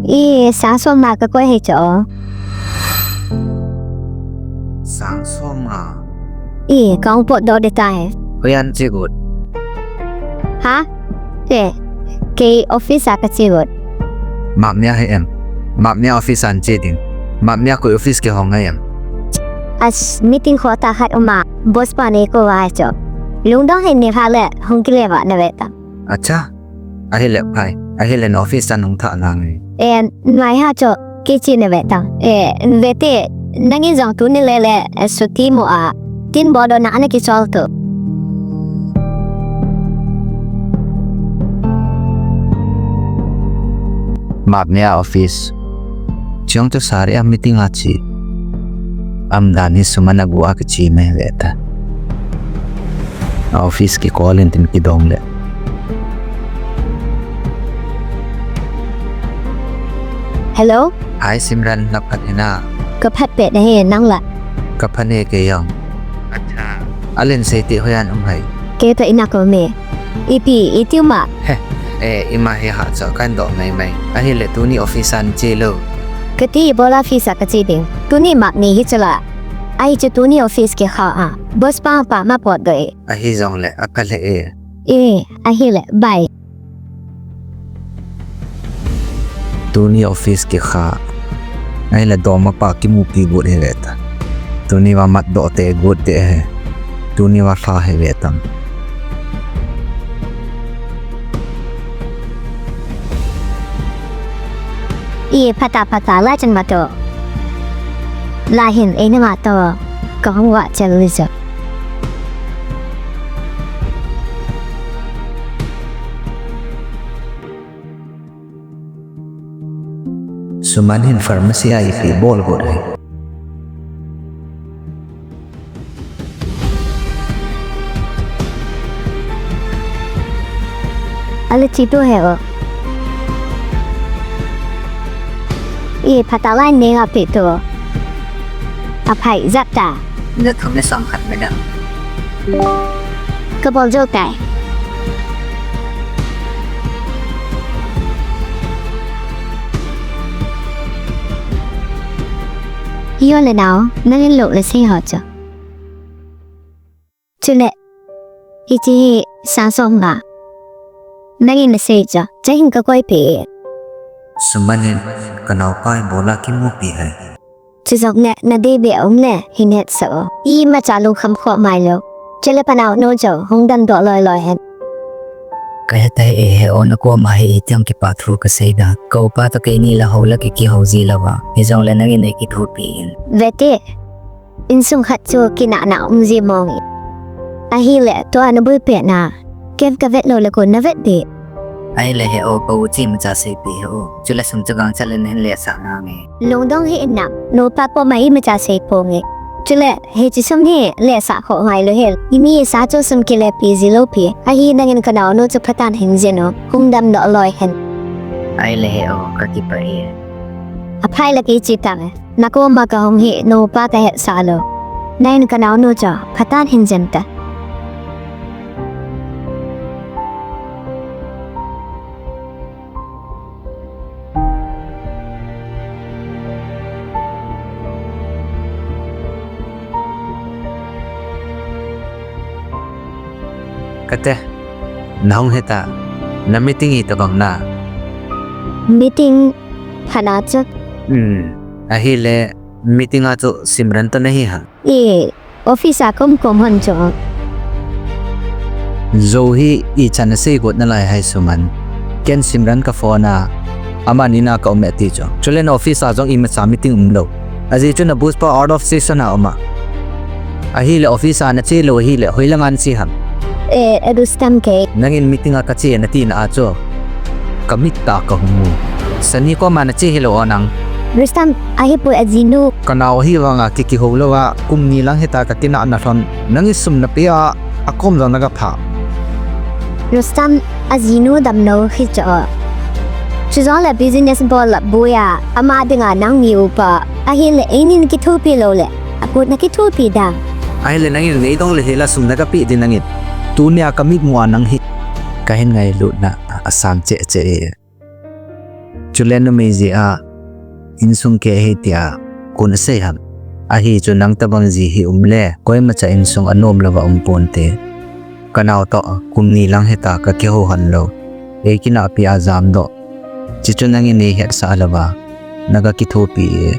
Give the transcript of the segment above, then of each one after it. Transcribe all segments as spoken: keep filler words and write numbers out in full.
I, sang som nga kakoi hi cho. Sang som nga. I, kong pot do de tai. Hoiya nache got? Ha? E, kei office a kache got. Mapnia hi em? Mapnia office a nache ding? Mapnia koi office kihong hi em? As, meeting kho ta khat uma, boss pa nei kou a cho. Lungdong hi ni ha le, hung kile va na ve ta. Acha. Ahile phai. Ahile na office a nung tha nange. E, ngai ha cho. Kichi na ve ta. E, ve te. Nangin jong tuni le le, e, suti mo a. Tin bo do na ana kichol tu. Mapnia office. Chiang tu sari a meeting a chi. Amdan hi Suman a gu a kichi me ve ta. Office kicall in tin kidong le. Hello? Hi Simran, na phat hina? Ka phat pet na hi nang la? Ka phat e kei jong. Acha. Alen sei ti hoiya na um hai? Kei toh ina kou me. Ipi, iti uma? He, e, ima hi ha cha kan do mai mai. Ahile tuni office a nache lou. Kati bol a office a kache ding. Tuni Mapni hi chala. Ahi chu tuni office kikha a. Boss pa pa ma pot do e. Ahi jongle, a kale e. E, ahile, bye. Tuni office kikha. Ahile doma pa kimupi got hi ve ta. Tuni va mat do te got te he. Tuni va lha hi ve tam. I, phata phata la chan ma to. La hin e na ma to. Ka hung va chal li sa. Suman hin pharmacy a ipi bol got hai? Ala chi tu he o. I, phata lai ne nga pe tu. Aphai jat ta. Na thum le song khat me da. Ka bol jo tai. Yo le nao, nangin lo le sei ho cho. Chule, hiche hi sang som nga. Nangin nasei cho, cha hin kakoi pe. Suman in, ka naopa hi bol a kimupi hai. Chujong le, na dei be um le, hin het sa o. Imacha lungkham kho mai lou. Chule pa naonu cho, hung damdoh loi loi hen. Ka het e he o, na koma hi itiang kipa thu ka sei da. Ka upa toh keini la ho la ki kihou ji lou va. Hijong le nangin ei kithopi in. Ve te. Insung khat chu kinahna um ji mong e. Ahile, tua na boi pet na. Ken ka vet lou le kon na vet ding. Ahile he o, ka u chu imacha sei pi he o. Chule sum chu gangchat le nahin lehsah nange. Lungdong hih in na, nupa koma imacha sei ponge. Chule, hiche sum hi lehsah kho ngai lou hel. Imi sa chu sum kile pi ji lou pi. Ahi nangin ka naonu chu phatan hin jin o. Hung damdoh loi hen. Ahile he o, ka kipah e. Aphai le kei chi tang e. Na koma ka hung hi, nupa ka hetsah lou. Nangin ka naonu chu, phatan hin jin ta. Kate, na hung heta, na meeting hi tabang na. Meeting, phana chu. Hmm, ahile, meeting a chu Simran toh nahi ha. E, office a kom kom hon cho. Johi ichan asei got nalai hai Suman. Ken Simran ka phone a. Amani na ka um e ti cho. Chule na office a jong imacha meeting um lou. Ajeh chu na boss pa out of station a um a. Ahile office a nache lou ahile hoilanga nache ham. E, Rustam kei. Nangin meeting a kache nati na a chu. Ka mit a ka hung mu. Sani koma nache hilou o nang. Rustam, ahipoi ajinu. Ka nao hi vanga ki kihou lou a, kum ni lang hita ka kinahna lhon. Nangin sum na pe a, akom jong na ga pha. Rustam, ajinu damlou hi cho. Chujongle business bol la boi a, ama dinga nang mi upa. Ahile, einin kithopi lou le. Akut na kithopi dam. Ahile nangin neidong le hila sum na ga pe ding nangin. Tunia ka mit mu a nang hi. Ka hin ngailutna, asang cheh cheh e. Chule numei jeh a insung keh ahi tia kon asei ham? Ahi chu nang tobang ji hi um le, koimacha insung anom louva um ponte. Kanao toh kum ni lang hita kakihou hon lou. Eikinahpi a jamdoh. Chuchu nangin neihetsah louva naga kithopi e.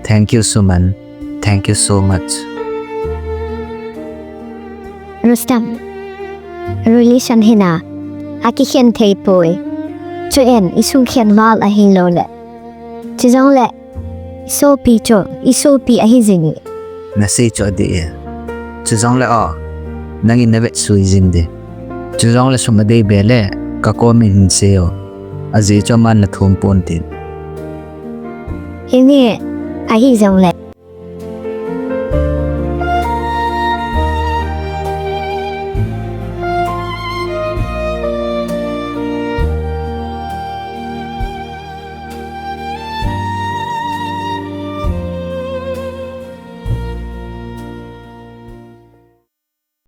Thank you, Suman. Thank you so much. Rustam, relation hina akikhen thei poi. Chuin isung khen val ahi loule, chujongle isopi chu isopi ahi jing e. Nasei chu adih e. Chujongle o, nangin navetsui jing ding. Chujongle sum adei be le, kakomin hinsei o. Ajeh chu aman nathum ponte. Henge, ahi jongle